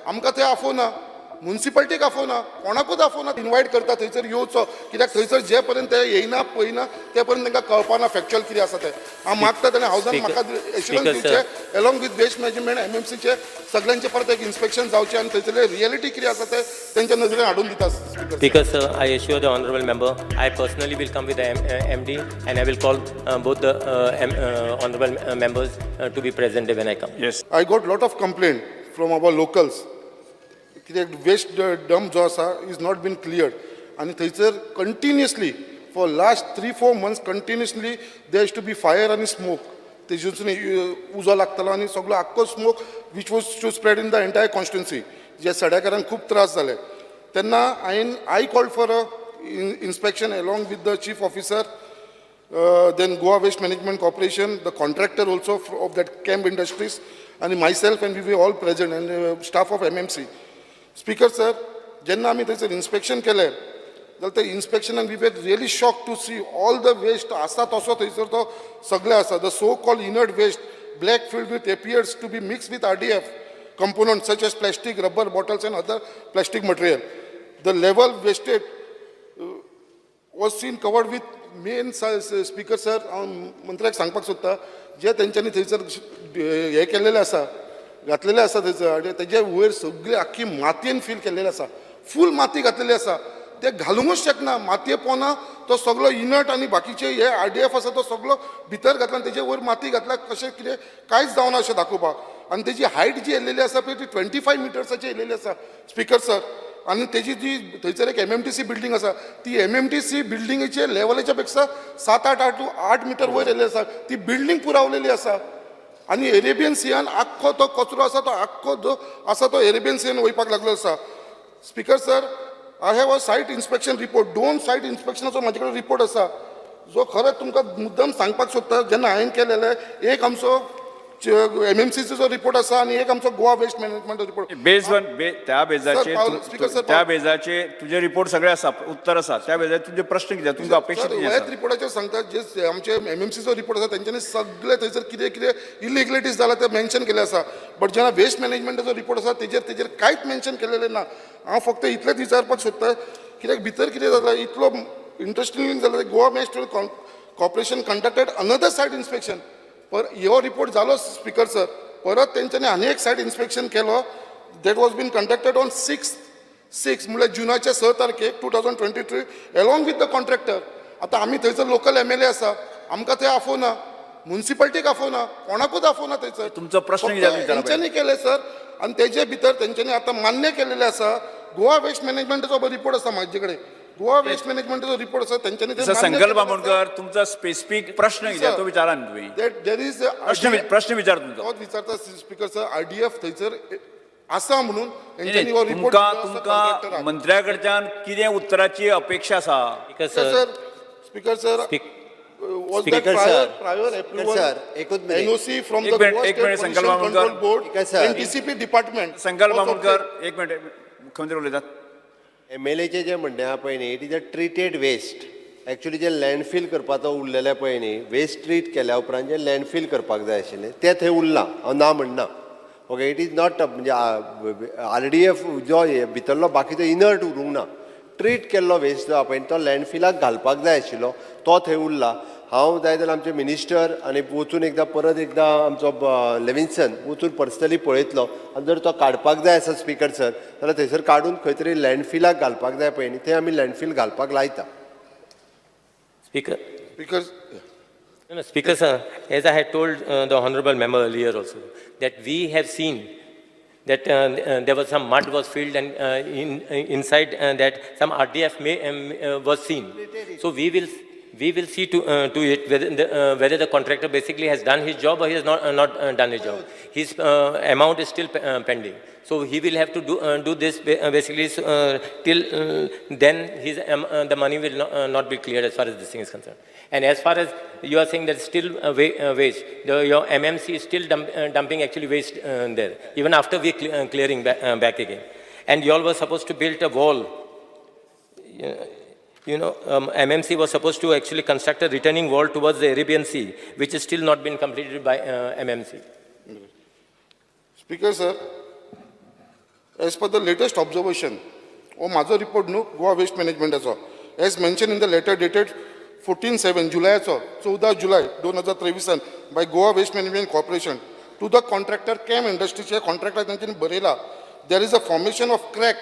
आमकां थंय आफोवना, मुन्सिपालिटीक आफोवना, कोणाकूच आफोवना. इनवायट करता थंयसर येवचो, कित्याक थंयसर जे पर्यंत ते येयना, पळयना, ते पर्यंत तांकां कळपाना फॅक्च्युअल कितें आसा तें. हांव मागता ताणें हावजान म्हाका एश्युरन्स Speaker, दिवचें, अलॉंग विथ वेस्ट मॅनेजमेंट, एमएमसीचे सगळ्यांचे परत एक इन्स्पेक्शन जावचें आनी थंयसरले रियलिटी कितें आसा तें तेंच्या नजरेन हाडून दिता, speaker. Speaker sir, I assure the honorable member, I personally will come with the MD and I will call both the honorable members to be present when I come. Yes. I got lot of complaint from our locals, कित्याक waste dump जो आसा is not been cleared आनी थंयसर continuously for last 3-4 months continuously there is to be fire आनी smoke. तेजून उजो लागतालो आनी सगलो आख्खो smoke which was to spread in the entire constituency, जे सड्याकारांक खूब त्रास जाले. तेन्ना हांवें I called for a inspection along with the chief officer, then Goa Waste Management Corporation, the contractor also of that Camp Industries, and myself, and we were all present, and staff of MMC. Speaker sir, जेन्ना आमी थंयसर inspection केलें जाल्यार ते इन्स्पेक्शनान we were really shock to see all the waste आसा तसो थंयसर तो सगळें आसा. The so called inert waste, black filled with appears to be mix with RDF components such as plastic, rubber bottles and other plastic material. The level wasted was seen covered with main. Speaker sir, हांव मंत्र्याक सांगपाक सोदता, जे तेंच्यांनी थंयसर हें केल्लेलें आसा, घातलेलें आसा थंयसर आनी तेजे वयर सगळी आख्खी मातयेन फील केल्लेलें आसा, फूल माती घातलेली आसा. ते घालूंकच शकना मातये पोना. तो सगलो इनर्ट आनी बाकीचे हे आरडीएफ आसा तो सगलो भितर घातला आनी तेजे वयर माती घातला, कशें कितें कांयच जावना अशें दाखोवपाक. आनी तेजी हायट जी येयलेली आसा पळय, ती 25 मिटर्साची येयलेली आसा, स्पीकर सर. आनी तेजी जी थंयसर एक एमएमटीसी बिल्डींग आसा, ती एमएमटीसी बिल्डिंगेचे लेवलाच्या पेक्षा सात आठ आठ आठ मिटर वयर येयल्ली आसा. ती बिल्डींग पुरावलेली आसा आनी एरेबियन सियान आख्खो तो कचरो आसा, तो आख्खो जो आसा तो एरेबियन सियान वयपाक लागलो आसा. Speaker sir, I have a site inspection report. दोन सायट इन्स्पेक्शनाचो म्हाजे कडेन रिपोर्ट आसा, जो खरेंच तुमकां मुद्दम सांगपाक सोदता. जेन्ना हांवें केलेलें, एक आमचो एमएमसीचो जो रिपोर्ट आसा आनी एक आमचो गोवा वेस्ट मॅनेजमेंट रिपोर्ट. बेज वन त्या बेजाचेर स्पीकर सर, त्या बेजाचेर तुजे रिपोर्ट सगळे आसा, उत्तर आसा. त्या बेजाचेर तुजे प्रश्न कितें, तुमकां अपेक्षित सर, कितें ह्याच आसा? रिपोर्टाचेर सांगता, जे आमचे एमएमसीचो रिपोर्ट आसा, तेंच्यांनी सगळे थंयसर कितें कितें इलिगलिटीज जाला ते मेन्शन केलें आसा. बट जेन्ना वेस्ट मॅनेजमेंटाचो रिपोर्ट आसा, तेजेर कांयच मेन्शन केलेलें ना. हांव फक्त इतलेंच विचारपाक सोदता, कित्याक भितर कितें जाता, इतलो इंट्रस्टिंग जाता, Goa Waste Corporation conducted another site inspection. पर हो रिपोर्ट जालो, स्पीकर सर, परत तेंच्यांनी आनी एक सायट इन्स्पेक्शन केलो. That was been conducted on 6/6, म्हणल्यार जुनाच्या 6 तारखेक, 2023, along with the contractor. आतां आमी थंयसर लोकल एमएलए आसा, आमकां थंय आफोवना, मुन्सिपालिटीक आफोवना, कोणाकूच आफोवना थंयसर. तुमचो प्रश्न फक्त कितें विचारा. तेंच्यांनी केलें सर, आनी तेजे भितर तेंच्यांनी आतां मान्य केलेलें आसा. गोवा वेस्ट मॅनेजमेंटाचो रिपोर्ट आसा म्हाजे कडेन. गोवा वेस्ट मॅनेजमेंटाचो रिपोर्ट आसा, तेंच्यांनी ते सर, मान्य संकल्प केलेलें आसा. आमोणकर, तुमचा स्पेसिफीक प्रश्न कितें तो विचारा न्ही तुमी. That there is प्रश्न प्रश्न विचार तुमचो. तोच विचारता स्पीकर सर, आरडीएफ थंयसर आसा म्हणून तेंच्यांनी हो रिपोर्ट तुमकां दिलो आसा तुमकां कॉन्ट्रॅक्टराक. मंत्र्या कडच्यान कितें उत्तराची अपेक्षा आसा? Speaker sir, sir, speaker sir, Speak- was that Speaker prior sir. prior Speaker approval sir, एकूच minute. NOC from एक the minute, Goa एक State minute, Sankalp Pollution Amonkar. Control Board Speaker sir. and DCP department Sankalp was Amonkar, obtained? एक minute, मुख्यमंत्री उलयतात. M L एचे जे म्हणणें आहा पळय न्ही, it is a treated waste actually. जे लँडफील करपाचो उरलेलें पळय न्ही, वेस्ट ट्रीट केल्या उपरांत जें लँडफील करपाक जाय आशिल्लें, तें थंय उरलां, हांव ना म्हणना. ओके, it is not म्हणजे आरडीएफ जो हे भितरलो बाकीचो इनर्ट उरूंक ना. ट्रीट केल्लो वेस्ट जो आहा पळय, तो लँडफिलाक घालपाक जाय आशिल्लो, तो थंय उरला. हांव जाय जाल्यार आमचे मिनिस्टर आनी वचून एकदां परत एकदां आमचो लेविन्सन वचून पर्सनली पळयतलो आनी जर तो काडपाक जाय आसा, स्पीकर सर, जाल्यार थंयसर काडून खंय तरी लँडफिलाक घालपाक जाय पळय न्ही, थंय आमी लँडफील घालपाक लायता. Speaker, Speaker, No, Speaker sir, as I had told the honorable member earlier also, that we have seen that there was some mud was filled and inside that some RDF was seen. So we will see to it whether the contractor basically has done his job or he has not done his job. His amount is still pending. So he will have to do this basically till then the money will not be cleared as far as this thing is concerned. And as far as you are saying that still waste, your MMC is still dumping actually waste there, even after we clearing back again. And you all were supposed to build a wall. MMC was supposed to actually construct a retaining wall towards the Arabian Sea, which is still not been completed by MMC. Speaker sir, As per the latest observation, हो म्हाजो report न्हू Goa waste मॅनेजमेंटाचो, as mention in the letter dated 14/7 जुलयाचो, 14 जुलय 2023 by Goa Waste Management Corporation to the contractor Cam इंडस्ट्रीचे contractor तांच्यानी बरयला, there is a formation of crack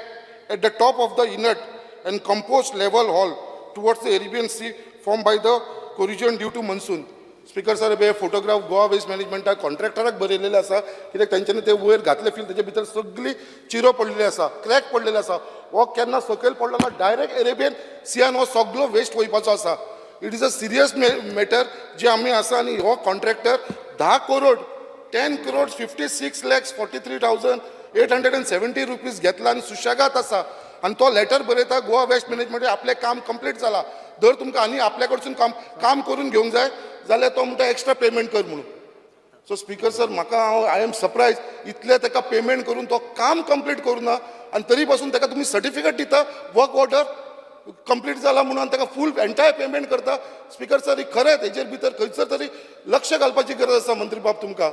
at the top of the inert and compost level hall towards the Arabian Sea formed by the corrosion due to monsoon. Speaker sir, हे photograph Goa waste मॅनेजमेंटाक कॉन्ट्रॅक्टराक बरयलेले आसा, कित्याक तेंच्यांनी ते वयर घातले feel, तेजे भितर सगळी चिरो पडलेली आसा, क्रॅक पडलेले आसा. हो केन्ना सकयल पडलो ना डायरेक्ट अरेबियन सियान हो सगलो वेस्ट वयपाचो आसा. It is a serious matter जे आमी आसा. आनी हो कॉन्ट्रॅक्टर 10 करोड, ₹10,56,43,870 घेतला आनी सुशेगाद आसा. आनी तो लेटर बरयता, गोवा वेस्ट मॅनेजमेंट आपलें काम कंप्लीट जाला, जर तुमकां आनी आपल्या कडसून काम करून घेवंक जाय जाल्यार तो म्हणटा एक्स्ट्रा पेमेंट कर म्हणून. सो स्पीकर सर, म्हाका हांव I am surprise, इतलें ताका पेमेंट करून तो काम कंप्लीट करूना आनी तरी पासून ताका तुमी सर्टिफिकेट दिता वर्क ऑर्डर कंप्लीट जाला म्हणून आनी ताका फूल एंटायर पेमेंट करता. स्पीकर सर, ही खरेंच हेजेर भितर खंयसर तरी लक्ष घालपाची गरज आसा मंत्री बाब तुमकां.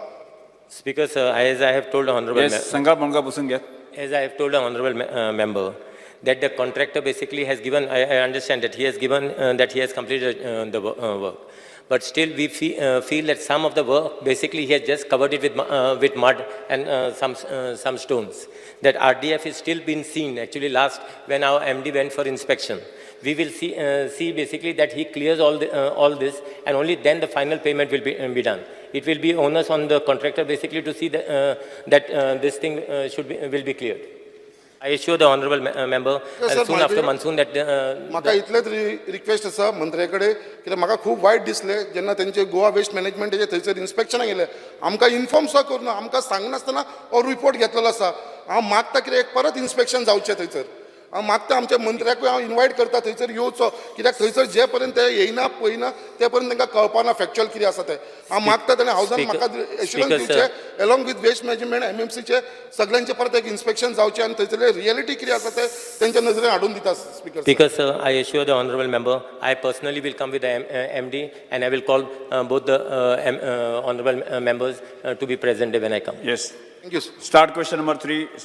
Speaker sir, as I have told the honorable yes, Sankalp Amonkar बसून घेत. As I have told the honorable member, that the contractor basically has given, I understand that he has given, that he has completed the work. But still, we feel that some of the work, basically, he has just covered it with mud and some stones. That RDF is still been seen, actually last, when our MD went for inspection. We will see basically that he clears all this, and only then the final payment will be done. It will be onus on the contractor basically to see that this thing will be cleared. I assure the honorable member, Yes, sir, soon my after dear. Monsoon that म्हाका इतलेंच request आसा मंत्र्या कडेन, कित्याक म्हाका खूब वायट दिसलें जेन्ना तेंचे गोवा वेस्ट मॅनेजमेंटाचे थंयसर इन्स्पेक्शनाक गेले, आमकां इन्फॉर्म सुद्दां करूना, आमकां सांगनासतना हो रिपोर्ट घेतलेलो आसा. हांव मागता कितें एक परत इन्स्पेक्शन जावचें थंयसर. हांव मागता आमच्या मंत्र्याकूय हांव इनवायट करता थंयसर येवचो, कित्याक थंयसर जे पर्यंत ते येयना पळयना ते पर्यंत तांकां कळपाना फॅक्च्युअल कितें आसा तें. हांव मागता ताणें हावजान म्हाका एश्युरन्स Speaker, sir. दिवचें along with waste management एमएमसीचे सगळ्यांचे परत एक इन्स्पेक्शन जावचें आनी थंयसरलें रियलिटी कितें आसा तें तेंच्या नजरेन हाडून दिता speaker. Speaker sir, I assure the honorable member, I personally will come with the MD and I will call both the honorable members to be present when I come. Yes. Thank you. Start question number 3.